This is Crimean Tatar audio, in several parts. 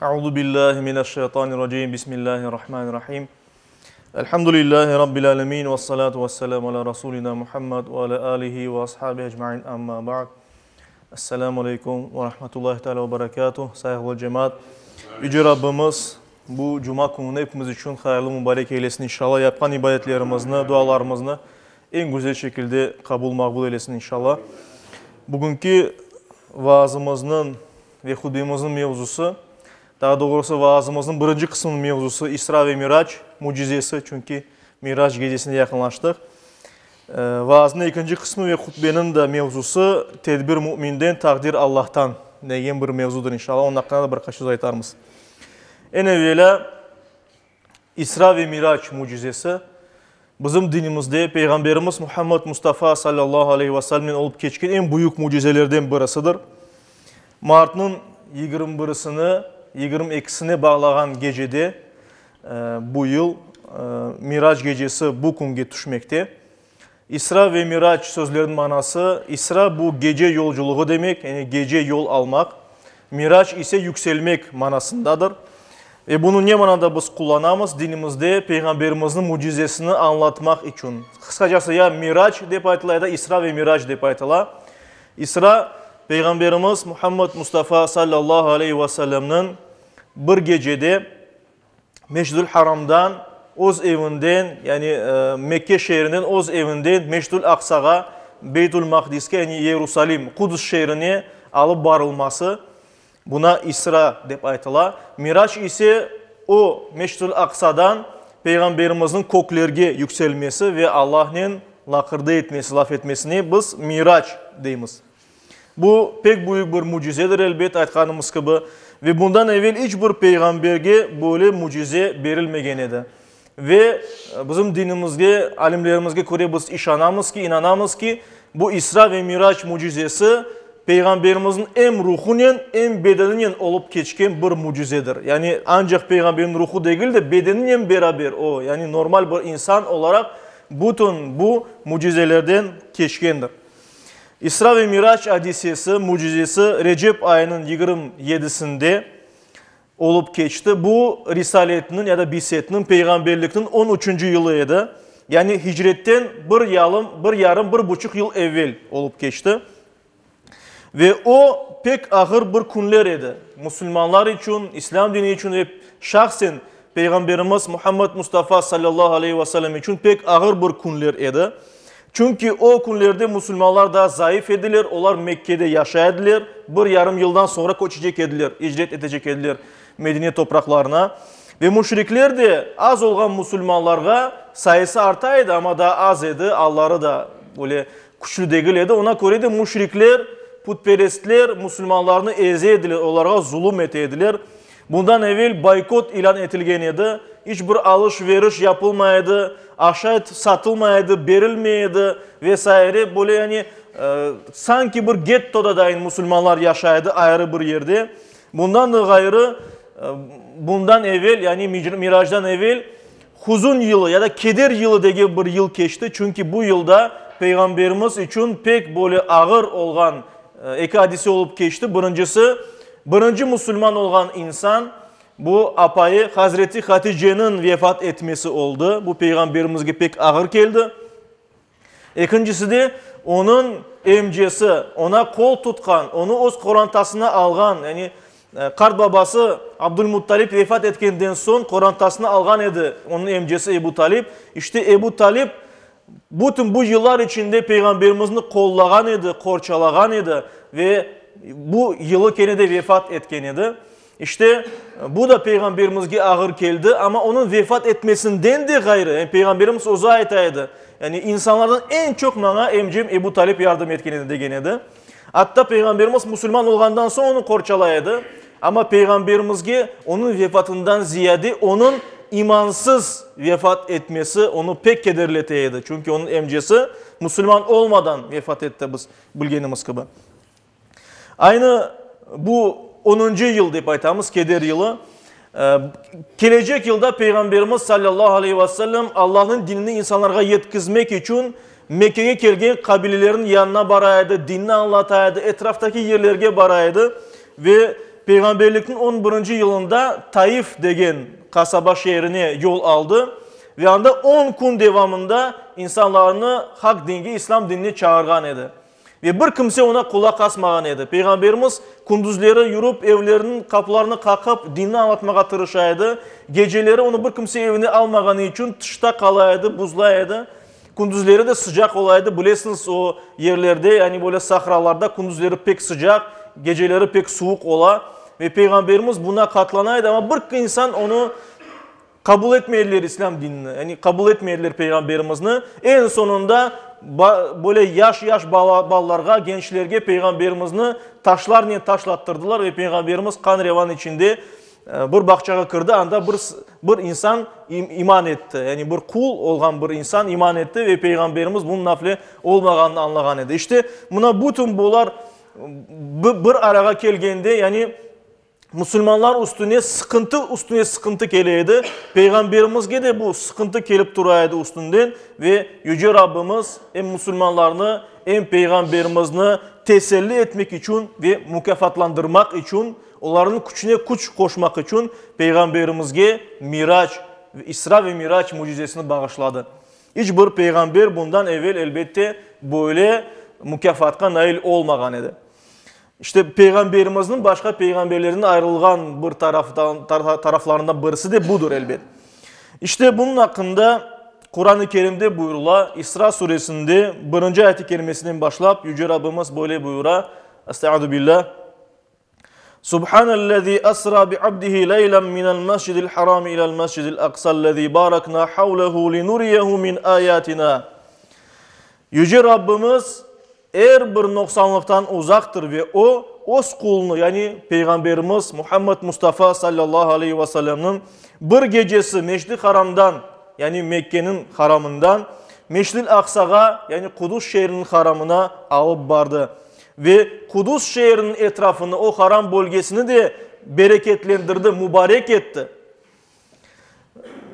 Euzu billahi mineşşeytanirracim. Bismillahirrahmanirrahim. Elhamdülillahi rabbil alemin ve salatu vesselamu ala rasulina Muhammed ve ala alihi ve ashabihi ecmain. Amma ba'd. Esselamu aleykum ve rahmetullahi teala ve berekatuh. Sayğılı cemaat, Yüce Rabbimiz bu cuma kününi epimiz içün hayırlı mübarek eylesin inşallah. Yapqan ibadetlerimizni, dualarımıznı eñ güzel şekilde qabul maqbul eylesin inşallah. Bugünki vaazımıznıñ ve hutbemizniñ mevzusı, daa doğrusı vaazımıznıñ birinci qısmınıñ mevzusı İsra ve Mirac mücizesi, çünki Mirac gecesine yaqınlaştıq. Vaaznıñ ekinci qısmı ve hutbeniñ de mevzusı Tedbir müminden, taqdir Allahtan degen bir mevzudır inşallah, onıñ aqqında da bir qaç söz aytarmız. Eñ evelâ, İsra ve Mirac mücizesi, bizim dinimizde Peyğamberimiz Muhammed Mustafa salâllahu aleyhi ve sellemnen olıp keçken eñ büyük mücizelerden birisidir. Martnıñ 21-sini 22-sine bağlağan gecede bu yıl Mirac gecesi bu künge tüşmekte. İsra ve Mirac sözleriniñ manası, İsra bu gece yolculığı demek, yani gece yol almaq, Mirac ise yükselmek manasındadır. Ve bunı ne manada biz qullanamız? Dinimizde Peyğamberimizniñ mücizesini añlatmaq içün. Qısqacası ya Mirac dep aytıla, ya da İsra ve Mirac dep aytıla. İsra, Peyğamberimiz Muhammed Mustafa sallallahu aleyhi ve sellemniñ bir gecede Mescidül Haramdan, öz evinden, yani Mekke şeerinden öz evinden Mescidül Aqsağa, Beytül Maqdiske, yani Yerusalim, Qudüs şeerine alıp barılması, buna İsra dep aytıla. Mirac ise o Mescidül Aqsadan Peyğamberimizniñ köklerge yükselmesi ve Allahnen laqırdı etmesi, laf etmesine biz Mirac deymiz. Bu pek büyük bir mücizedir, elbet, aytqanımız kibi, ve bundan evel iç bir peyğamberge böyle mücize berilmegen edi. Ve bizim dinimizge, alimlerimizge köre biz işanamız ki, inanamız ki, bu İsra ve Mirac mücizesi peyğamberimizniñ em ruhunen, em bedeninen olıp keçken bir mücizedir. Yani ancaq peyğamberniñ ruhu degil de, bedeninen beraber o, yani normal bir insan olaraq bütün bu mücizelerden keçkendir. İsra ve Mirac adisesi, mücizesi, Recep ayınıñ 27-sinde olıp keçti. Bu, risaletniñ ya da bisetniñ, peyğamberlikniñ on üçünci yılı edi. Yani hicretten bir yalım, bir yarım, bir buçuq yıl evel olıp keçti. Ve o, pek ağır bir künler edi musulmanlar içün, İslâm dini içün ve şahsen Peyğamberimiz Muhammed Mustafa salâllahu aleyhi ve sellem içün pek ağır bir künler edi. Çünki o künlerde musulmanlar daa zayıf ediler, olar Mekkede yaşay ediler, bir yarım yıldan soñra köçecek ediler, icret etecek ediler Medine topraqlarına. Ve müşrikler de az olğan musulmanlarğa, sayısı arta edi, amma daa az edi, alları da böyle küçlü degil edi, ona köre de müşrikler, putperestler musulmanlarnı eze ediler, olarğa zulum ete ediler. Bundan evel boykot ilân etilgen edi, iç bir alış-veriş yapılmay edi, aşayt satılmay edi, berilmey edi ve saire, böyle yani sanki bir gettoda dayın musulmanlar yaşay edi ayrı bir yerde. Bundan da ğayrı, bundan evel, yani Miracdan evel Huzun yılı ya da Keder yılı degen bir yıl keçti, çünki bu yılda Peyğamberimiz içün pek böyle ağır olğan eki adise olıp keçti. Birincisi, birinci musulman olğan insan, bu apayı Hazreti Haticeniñ vefat etmesi oldı. Bu Peyğamberimizge pek ağır keldi. Ekincisi de, onıñ emcesi, oña qol tutqan, onı öz qorantasına alğan, yani qartbabası Abdulmuttalip vefat etkenden soñ qorantasına alğan edi onıñ emcesi Ebu Talip. İşte Ebu Talip bütün bu yıllar içinde Peyğamberimizni qollağan edi, qorçalağan edi ve bu yılı kene de vefat etken edi. İşte, bu da Peyğamberimizge ağır keldi, amma onıñ vefat etmesinden de ğayrı, yani Peyğamberimiz özü ayta edi, yani insanlardan eñ çoq maña emcem Ebu Talip yardım etken edi, degen edi. Atta Peyğamberimiz musulman olğandan soñ onı qorçalay edi, amma Peyğamberimizge onıñ vefatından ziyade onıñ imansız vefat etmesi onı pek kederlete edi, çünki onıñ emcesi musulman olmadan vefat etti, biz bilgenimiz kibi. Aynı bu onuncı yıl dep aytamız, keder yılı. Kelecek yılda Peyğamberimiz sallallahu aleyhi ve sellem Allahnıñ dinini insanlarğa yetkizmek içün Mekkege kelgen qabilelerniñ yanına bara edi, dinni añlata edi, etraftaki yerlerge bara edi. Ve. Peyğamberlikniñ on birinci yılında Taif degen qasaba şeerine yol aldı ve anda on kün devamında insanlarnı haq dinge, İslâm dinine çağırğan edi. Ve bir kimse oña qulaq asmağan edi. Peyğamberimiz kündüzleri yürip, evlerniñ qapılarını qaqıp, dinni añlatmağa tırışa edi. Geceleri onı bir kimse evine almağanı içün tışta qala edi, buzlay edi. Kündüzleri de sıcaq ola edi. Bilesiñiz, o yerlerde, yani böyle sahralarda kündüzleri pek sıcaq, geceleri pek suvuq ola. Ve Peyğamberimiz buña qatlana edi, amma bir insan onı Qabul etmediler İslâm dinini, yani qabul etmediler Peyğamberimizni. Eñ soñunda böyle yaş-yaş balalarğa, gençlerge Peyğamberimizni taşlarnen taşlattırdılar ve Peyğamberimiz qan-revan içinde bir bağçağa kirdi, anda bir bir insan iman etti, yani bir qul olğan bir insan iman etti ve Peyğamberimiz bunıñ nafile olmağanını añlağan edi. İşte, mına bütün bular bir arağa kelgende, yani Musulmanlar üstüne sıqıntı üstüne sıqıntı kele edi. Peyğamberimizge de bu sıqıntı kelip tura edi üstünden ve Yüce Rabbimiz em musulmanlarnı, em Peyğamberimizni teselli etmek içün ve mukâfatlandırmaq içün, olarnıñ küçüne küç qoşmaq içün Peyğamberimizge Mirac, İsra ve Mirac mücizesini bağışladı. İç bir peyğamber bundan evel, elbette, böyle mukâfatqa nail olmağan edi. İşte, Peyğamberimizniñ başqa peyğamberlerden ayırılğan bir taraftan, taraflarından birisi de budır, elbet. İşte, bunıñ aqqında Quran-ı Kerimde buyurıla, İsra suresinde birinci ayet-i kerimesinden başlap Yüce Rabbimiz böyle buyura, Estaizu billah, Subhanellezî esra bi abdihi leylen minel mescidil harami ilel mescidil aqsallezî baraknâ havlehu linuriyehu min âyâtinâ. Yüce Rabbimiz er bir noqsanlıqtan uzaqtır ve O, Öz qulunı, yani Peyğamberimiz Muhammed Mustafa sallallahu aleyhi ve sellemniñ bir gecesi Meşid-i Haramdan, yani Mekkeniñ Haramından, Meşid-il Aqsağa, yani Qudus şeeriniñ Haramına alıp bardı. Ve Qudus şeeriniñ etrafını, o Haram bölgesini de bereketlendirdi, mubarek etti.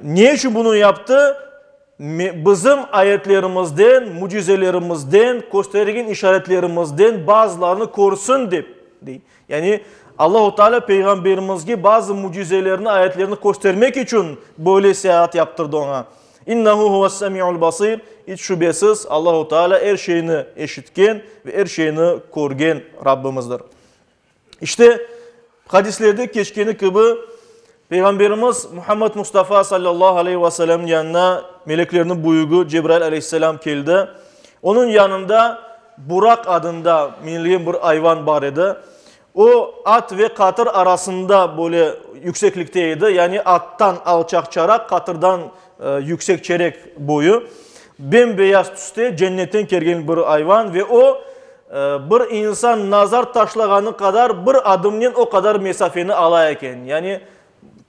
Ne içün bunı yaptı? Bizim ayetlerimizden, mücizelerimizden, köstergen işaretlerimizden bazılarını körsün dep, dey. Yani Allahu Teala Peyğamberimizge bazı mücizelerini, ayetlerini köstermek içün böyle seyaat yaptırdı oña. İnnehu huves-semi'ul basir, İç şübesiz, Allahu Teala er şeyni eşitken ve er şeyni körgen Rabbimizdir. İşte, hadislerde keçkeni kibi, Peyğamberimiz Muhammed Mustafa sallallahu aleyhi ve sellemniñ yanına meleklerniñ büyügi Cebrail aleyhisselam keldi. Onıñ yanında Buraq adında minilgen bir ayvan bar edi. O, at ve qatır arasında böyle yükseklikte edi, yani attan alçaqçaraq, qatırdan yüksekçerek boyu, bem-beyaz tüste, cennetten kelgen bir ayvan ve o, Bir insan nazar taşlağanı qadar bir adımnen o qadar mesafeni ala eken. Yani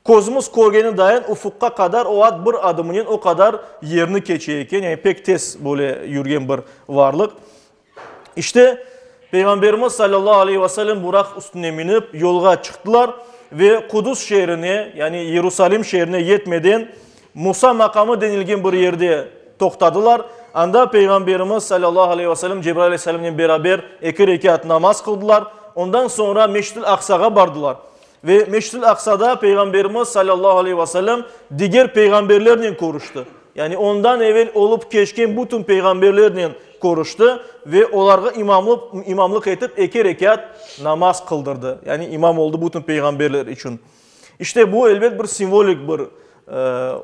közümiz körgeni dayın ufuqqa qadar o at bir adımınen o qadar yerni keçe eken. Yani pek tez böyle yürgen bir varlıq. İşte, Peyğamberimiz salâllahu aleyhi ve sellem Buraq üstüne minip yolğa çıqtılar ve Qudus şeerine, yani Yerusalim şeerine yetmeden Musa maqamı denilgen bir yerde toqtadılar. Anda Peyğamberimiz, salâllahu aleyhi ve sellem, Cebrail aleyhisselâmnen beraber eki rekât namaz qıldılar. Ondan soñra Meşid-ül Aqsağa bardılar. Ve Meşid-ül Aqsada Peyğamberimiz, salâllahu aleyhi ve sellem, diger peyğamberlernen körüşti. Yani ondan evel olıp keçken bütün peyğamberlernen körüşti ve olarğa imamlıq, imamlıq etip eki rekât namaz qıldırdı. Yani imam oldı bütün peyğamberler içün. İşte bu, elbet, bir simvolik bir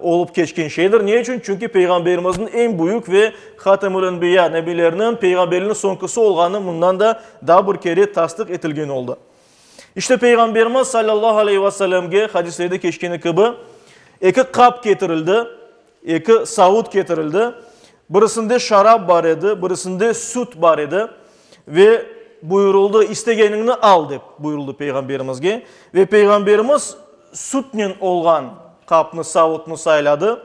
olıp keçken şeydir. Ne içün? Çünki Peyğamberimizniñ eñ büyük ve Hatemül-Enbiya, nebilerniñ, peyğamberlerniñ soñkisi olğanı bundan da daa bir kere tasdiq etilgen oldı. İşte Peyğamberimiz sallallahu aleyhi ve sellemge, hadislerde keçkeni kibi, eki qap ketirildi, eki savut ketirildi. Birisinde şarap bar edi, birisinde süt bar edi. Ve buyurıldı, İstegeniñni al, dep buyurıldı Peyğamberimizge. Ve Peyğamberimiz sütnen olğan qapnı, savutnı sayladı.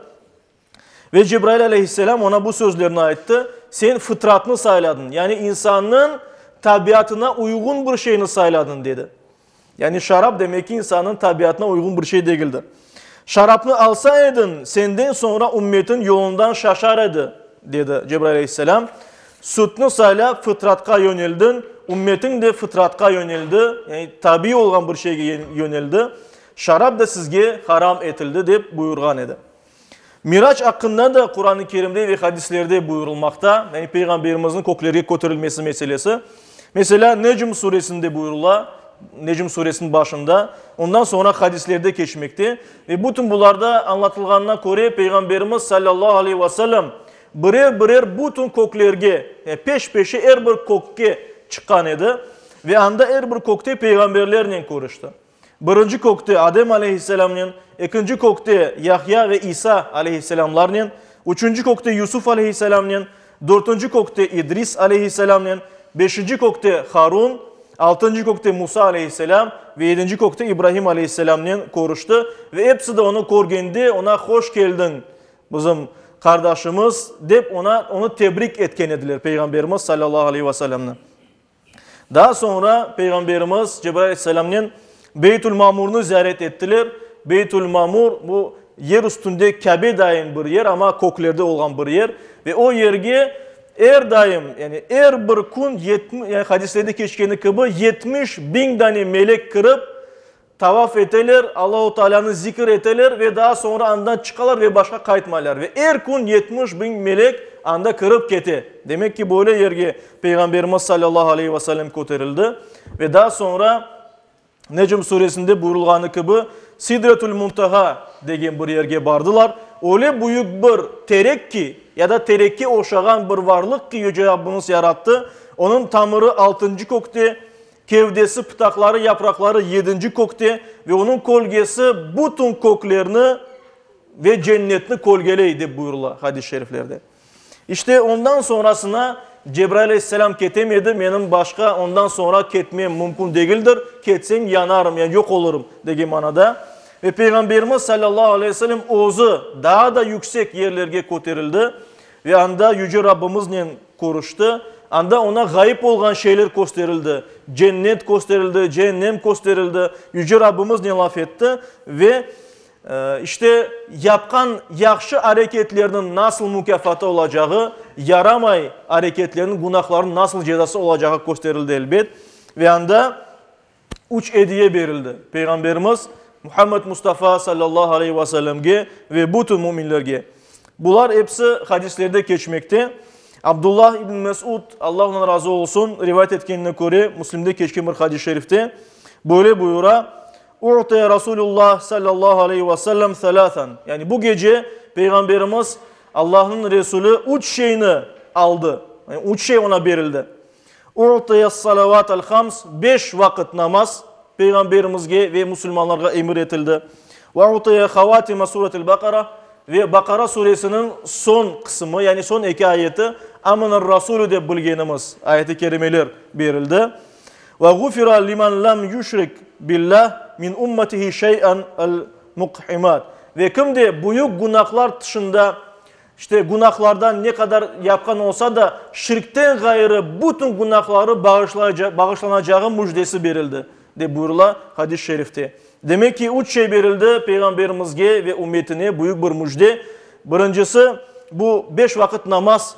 Ve Cebrail aleyhisselâm oña bu sözlerni ayttı, Sen fıtratnı sayladıñ, yani insannıñ tabiatına uyğun bir şeyni sayladıñ, dedi. Yani şarap demek ki insannıñ tabiatına uyğun bir şey degildir. Şarapnı alsa ediñ, senden soñra ümmetiñ yolundan şaşar edi, dedi Cebrail aleyhisselâm. Sütni saylap, fıtratqa yöneldiñ. ümmetiñ de fıtratqa yöneldi, yani tabiiy olğan bir şeyge yöneldi, şarap da sizge haram etildi, dep buyurğan edi. Mirac aqqında da Quran-ı Kerimde ve hadislerde buyurılmaqta, yani Peyğamberimizniñ köklerge köterilmesi meselesi. Meselâ, Necm suresinde buyurıla, Necm suresiniñ başında, ondan soñra hadislerde keçmekte. Ve bütün bularda añlatılğanına köre, Peyğamberimiz salâllahu aleyhi ve sellem birer-birer bütün köklerge, yani peş-peşe er bir kökke çıqqan edi ve anda er bir kökte peyğamberlernen körüşti. Birinci kökte Adem aleyhisselâmnen, ekinci kökte Yahya ve İsa aleyhisselâmlarnen, üçünci kökte Yusuf aleyhisselâmnen, dörtünci kökte İdris aleyhisselâmnen, beşinci kökte Harun, altıncı kökte Musa aleyhisselâm ve yedinci kökte İbrahim aleyhisselâmnen körüşti ve episi de onı körgende oña hoş keldiñ, bizim qardaşımız, dep oña onı tebrik etken ediler Peyğamberimiz salâllahu aleyhi ve sellemni. Daa soñra Peyğamberimiz Cebrail aleyhisselâmnen Beytül-Mamurnı ziyaret ettiler. Beytül-Mamur, bu yer üstünde Kâbe dayın bir yer, amma köklerde olğan bir yer. Ve o yerge er daim, yani er bir kün, yani hadislerde keçkeni kibi, 70 biñ dane melek kirip, Tavaf eteler, Allahu Taalânı zikir eteler ve daa soñra andan çıqalar ve başqa qaytmaylar. Ve er kün 70 biñ melek anda kirip kete. Demek ki, böyle yerge Peyğamberimiz salâllahu aleyhi ve sellem köterildi. Ve daa soñra Necm suresinde buyurılğanı kibi, Sidretül Muntaha degen bir yerge bardılar. Öyle büyük bir terek ki, ya da terekke oşağan bir varlıq ki Yüce Rabbimiz yarattı, onıñ tamırı altıncı kökte, Kevdesi, pıtaqları, yapraqları yedinci kökte ve onıñ kölgesi bütün köklerni ve cennetni kölgeley, dep buyurıla hadis-i şeriflerde. İşte, ondan sonrasına Cebrail aleyhisselâm ketemedi, menim başqa ondan soñra ketmem mümkün degildir, ketsem yanarım, yani yoq olurım, degen manada. Ve Peyğamberimiz salâllahu aleyhi ve sellem özü daa da yüksek yerlerge köterildi Ve anda Yüce Rabbimiznen körüşti. Anda oña ğayıp olğan şeyler kösterildi, Cennet kösterildi, Ceennem kösterildi, Yüce Rabbimiznen laf etti ve, işte, yapqan yahşı areketlerniñ nasıl mukâfatı olacağı, yaramay areketlerniñ, günahlarnıñ nasıl cezası olacağı kösterildi, elbet. Ve anda üç ediye berildi, Peyğamberimiz Muhammed Mustafa sallallahu aleyhi ve sellemge ve bütün müminlerge. Bular episi hadislerde keçmekte. Abdullah ibn Mesud, Allah ondan razı olsun, rivayet etkenine köre, Müslimde keçken bir hadis-i şerifte böyle buyura, U'tiye Rasulullah sallallahu aleyhi ve sellem selâsen. Yani bu gece Peyğamberimiz, Allahnıñ Resulü üç şeyni aldı. Yani üç şey oña berildi. U'tiye s-salavat al-hams, beş vaqıt namaz Peyğamberimizge ve musulmanlarğa emir etildi. Ve u'tiye havatime suretil-Baqara, ve Baqara suresiniñ soñ qısımı, yani soñ eki ayeti, Amener-Rasulü dep bilgenimiz ayet-i kerimeler berildi. Ve gufira limen lem yüşrik billah min ummetihi şey'en el-muqhimat, ve kim de büyük günahlar tışında İşte, günahlardan ne qadar yapqan olsa da, şirkten ğayrı bütün günahları bağışlanacağı müjdesi berildi, dep buyurıla hadis-i şerifte. Demek ki, üç şey berildi Peyğamberimizge ve ümmetine büyük bir müjde. Birincisi, bu beş vaqıt namaz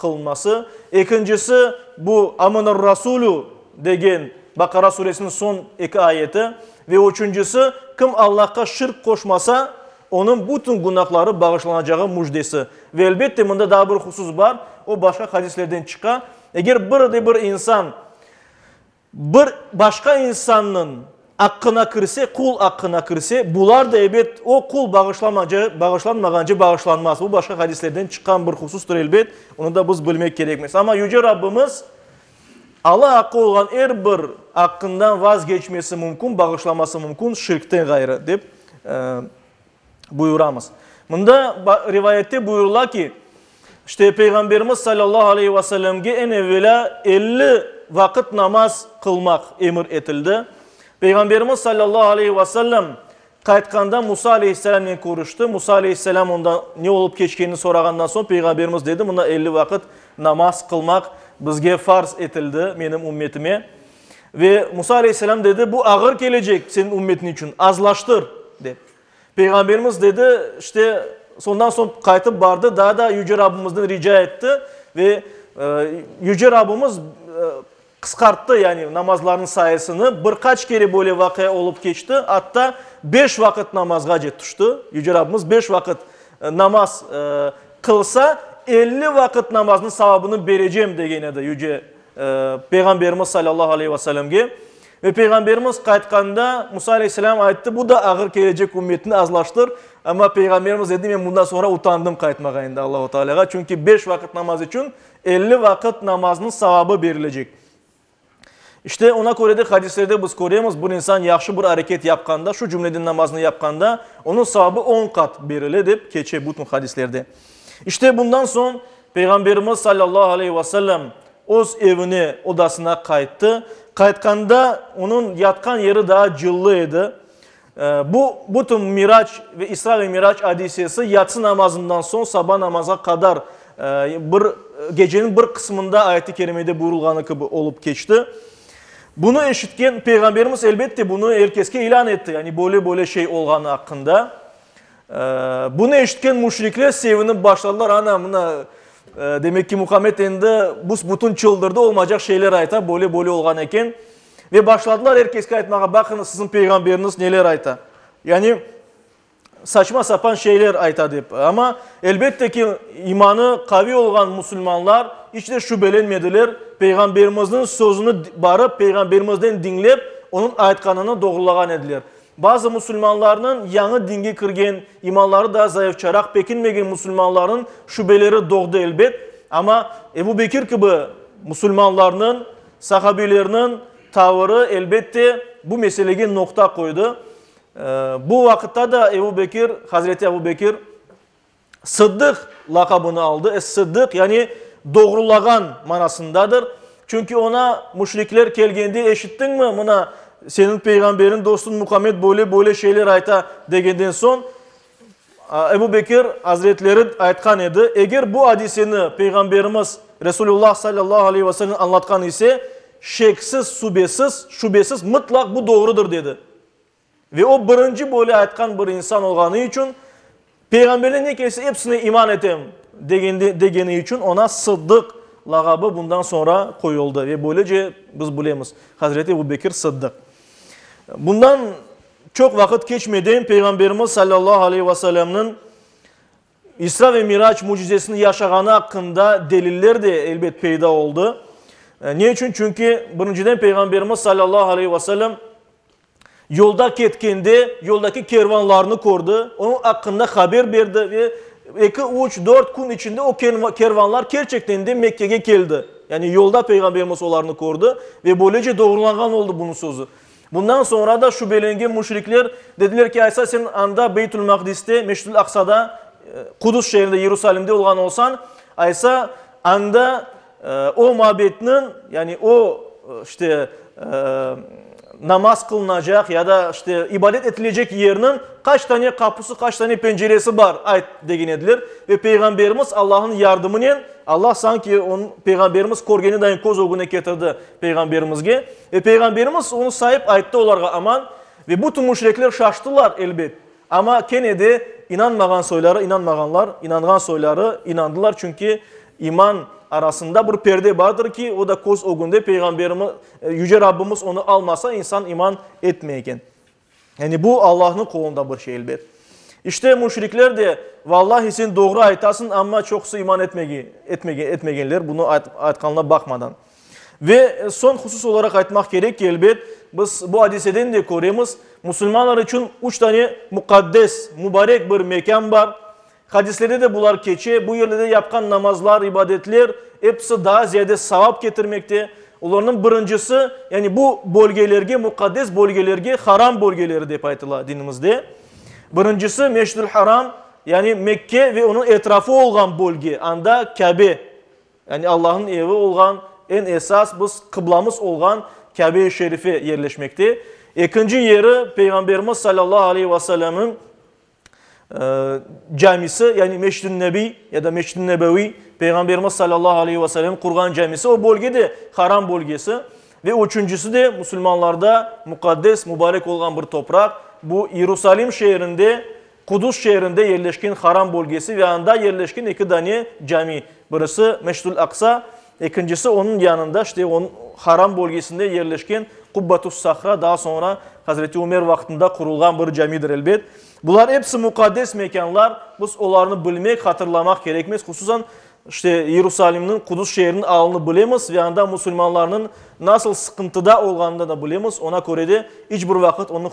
qılınması. Ekincisi, bu Amener-Rasulü degen Baqara suresiniñ soñ eki ayeti. Ve üçüncisi, kim Allahqa şirk qoşmasa, Onıñ bütün günahları bağışlanacağı müjdesi. Ve elbette mında daa bir husus bar, o başqa hadislerden çıqa, eger bir de bir insan bir başqa insannıñ aqqına kirse, qul aqqına kirse, bular da ebet o qul bağışlanmağance bağışlanmaz. Bu başqa hadislerden çıqqan bir husustır elbet, onı da biz bilmek kerekmiz. Amma Yüce Rabbimiz Alla aqqı olğan er bir aqqından vazgeçmesi mümkün, bağışlaması mümkün, şirkten ğayrı, dep buyuramız. Mında rivayette buyurıla ki, işte Peyğamberimiz salâllahu aleyhi ve sellemge eñ evelâ 50 vaqıt namaz qılmaq emir etildi. Peyğamberimiz salâllahu aleyhi ve sellem Qaytqanda Musa aleyhisselâmnen körüşti. Musa aleyhisselâm ondan ne olıp keçkenini sorağandan soñ, Peyğamberimiz dedi, Mına 50 vaqıt namaz qılmaq bizge farz etildi, menim ümmetime. Ve Musa aleyhisselâm dedi, Bu ağır kelecek seniñ ümmetiñ içün, azlaştır, dep. Peyğamberimiz dedi, işte, sondan soñ qaytıp bardı, daa da Yüce Rabbimizden rica etti ve Yüce Rabbimiz. Qısqarttı, yani namazlarnıñ sayısını. Bir qaç kere böyle vaqia olıp keçti, atta beş vaqıt namazğace tüşti. Yüce Rabbimiz beş vaqıt namaz qılsa, 50 vaqıt namaznıñ savabını berecem degen edi Yüce Peyğamberimiz salâllahu aleyhi ve sellemge. Ve Peyğamberimiz qaytqanda, Musa aleyhisselâm ayttı, bu da ağır kelecek ümmetni azlaştır. Amma Peyğamberimiz dedi, men bundan soñra utandım qaytmağa endi Allahu Tealâğa, çünki beş vaqıt namaz içün 50 vaqıt namaznıñ savabı berilecek. İşte, oña köre de hadislerde biz köremiz, bir insan yahşı bir areket yapqanda, şu cümleden namaznı yapqanda, onıñ savabı on qat berile dep keçe bütün hadislerde. İşte, bundan soñ Peyğamberimiz salâllahu aleyhi ve sellem öz evine, odasına qayttı. Qaytqanda onıñ yatqan yeri daa cıllı edi. Bu bütün Mirac ve İsra ve Mirac adisesi yatsı namazından soñ saba namazğa qadar bir geceniñ bir qısmında ayet-i kerimede buyurılğanı kibi olıp keçti. Bunı eşitken Peyğamberimiz elbette bunı er keske ilân etti, yani böyle-böyle şey olğanı aqqında. Bunı eşitken müşrikler sevinip başladılar, ana, mına, demek ki, Muhammed endi büs-bütün çıldırdı, olmaycaq şeyler ayta, böyle-böyle olğan eken. Ve başladılar er keske aytmağa, baqıñız, siziñ peyğamberiñiz neler ayta. Yani, saçma-sapan şeyler ayta dep. Amma, elbette ki, imanı qaviy olğan musulmanlar iç de şübelenmediler, peyğamberimizniñ sözüni barıp, peyğamberimizden diñlep, onıñ aytqanını doğrulağan ediler. Bazı musulmanlarnıñ yañı dinge kirgen, imanları daa zayıfçaraq pekinmegen musulmanlarnıñ şübeleri doğdı elbet, amma Ebu Bekir kibi musulmanlarnıñ, sahabilerniñ tavırı elbette bu meselege noqta qoydı. Bu vaqıtta da Ebu Bekir, Hazreti Ebu Bekir Sıddıq laqabını aldı. Es-Sıddıq, yani doğrulağan manasındadır. Çünki oña müşrikler kelgende, eşittiñmi, mına, seniñ peyğamberiñ, dostuñ Muhammed böyle-böyle şeyler ayta, degenden soñ, Ebu Bekir azretleri aytqan edi, eger bu adiseni Peyğamberimiz Resulullah salâllahu aleyhi ve sellem añlatqan ise, şeksiz, subesiz, şübesiz, mıtlaq bu doğrudır, dedi. Ve o birinci böyle aytqan bir insan olğanı içün, Peyğamberden ne kelse epsine iman etem degende, degeni içün oña Sıddıq lağabı bundan soñra qoyuldı. Ve böylece biz bilemiz, Hazreti Ebu Bekir Sıddıq. Bundan çoq vaqıt keçmeden Peyğamberimiz salâllahu aleyhi ve sellemniñ İsra ve Mirac mücizesini yaşağanı aqqında deliller de, elbet, peyda oldı. Ne içün? Çünki, birinciden, Peyğamberimiz salâllahu aleyhi ve sellem yolda ketkende, yoldaki kervanlarnı kördi, onıñ aqqında haber berdi ve eki, üç, dört kün içinde o kervanlar kerçekten de Mekkege keldi. Yani yolda Peyğamberimiz olarnı kördi ve böylece doğrulanğan oldı bunıñ sözü. Bundan soñra da şübelengen müşrikler dediler ki, aysa sen anda Beytül-Maqdiste, Meşidül-Aqsada, Qudus şeerinde, Yerusalimde olğan olsañ, aysa anda o mabetniñ, yani o, işte, namaz qılınacaq ya da, işte, ibadet etilecek yerniñ qaç tane qapusı, qaç tane penceresi bar, ayt, degen ediler. Ve Peyğamberimiz Allahnıñ yardımınen, Allah sanki onıñ, Peyğamberimiz körgeni dayın köz ögüne ketirdi Peyğamberimizge. Ve Peyğamberimiz onı sayıp ayttı olarğa aman. Ve bütün müşrikler şaştılar, elbet. Amma kene de inanmağan soyları inanmağanlar, inanğan soyları inandılar, çünki iman arasında bir perde bardır ki, o da köz ögünde Peyğamberimiz, Yüce Rabbimiz onı almasa, insan iman etmey eken. Yani bu Allahnıñ qolunda bir şey, elbet. İşte, müşrikler de, Vallahi, sen doğru aytasıñ, amma çoqusı iman etmege, etmege, etmegenler, bunı aytqanına baqmadan. Ve soñ husus olaraq aytmaq kerek ki, elbet, biz bu adiseden de köremiz, musulmanlar içün üç tane muqaddes, mubarek bir mekân bar. Hadislerde de bular keçe, bu yerlerde yapqan namazlar, ibadetler, episi daa ziyade savap ketirmekte. Olarnıñ birincisi, yani bu bölgelerge, muqaddes bölgelerge haram bölgeleri dep aytıla dinimizde. Birincisi, Meşidül Haram, yani Mekke ve onıñ etrafı olğan bölge, anda Kâbe, Yani Allahnıñ evi olğan, eñ esas biz qıblamız olğan Kâbe-i Şerife yerleşmekte. Ekinci yeri Peyğamberimiz salâllahu aleyhi ve sellemniñ camisi, yani Meşid-i Nebi ya da Meşid-i Nebevi, Peyğamberimiz salâllahu aleyhi ve sellem qurğan camisi, o bölge de haram bölgesi. Ve üçüncisi de musulmanlarda muqaddes, mubarek olğan bir topraq, bu İyerusalim şeerinde Qudus şeerinde yerleşken Haram bölgesi ve anda yerleşken eki dane cami, birisi Meşidül Aqsa, ekincisi onıñ yanında, işte, onıñ. Haram bölgesinde yerleşken Qubbatus-Sahra daa soñra Hazreti Ümer vaqtında qurulğan bir camidir, elbet. Bular episi muqaddes mekânlar, biz olarnı bilmek, hatırlamaq kerekmiz. Hususan, işte, Yerusalimniñ, Qudus şeeriniñ alını bilemiz ve anda musulmanlarnıñ nasıl sıqıntıda olğanını da bilemiz. Oña köre de iç bir vaqıt onı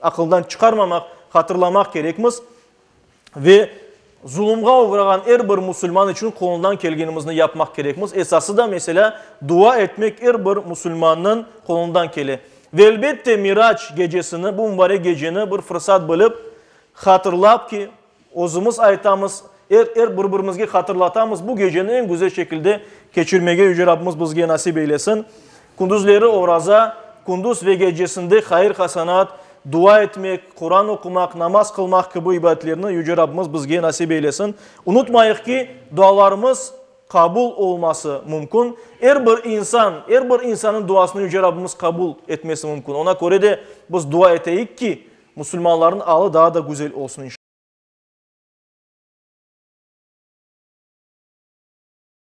aqıldan çıqarmamaq, hatırlamaq kerekmiz. Ve zulumğa oğrağan er bir musulman içün qolundan kelgenimizni yapmaq kerekmiz. Esası da, meselâ, dua etmek er bir musulmannıñ qolundan kele. Ve elbette, Mirac gecesini, bu mubarek geceni bir fırsat bilip, hatırlap ki, özümiz aytamız, er, er bir-birimizge hatırlatamız, bu geceni eñ güzel şekilde keçirmege Yüce Rabbimiz bizge nasip eylesin. Kündüzleri oraza, kündüz ve gecesinde hayır-hasanat, dua etmek, Quran oqumaq, namaz qılmaq kibi ibadetlerni Yüce Rabbimiz bizge nasip eylesin. Unutmayıq ki, dualarımız qabul olması mümkün. Er bir insan, er bir insannıñ duasını Yüce Rabbimiz qabul etmesi mümkün. Oña köre de biz dua eteyik ki, musulmanlarnıñ alı daa da güzel olsun, inşallah.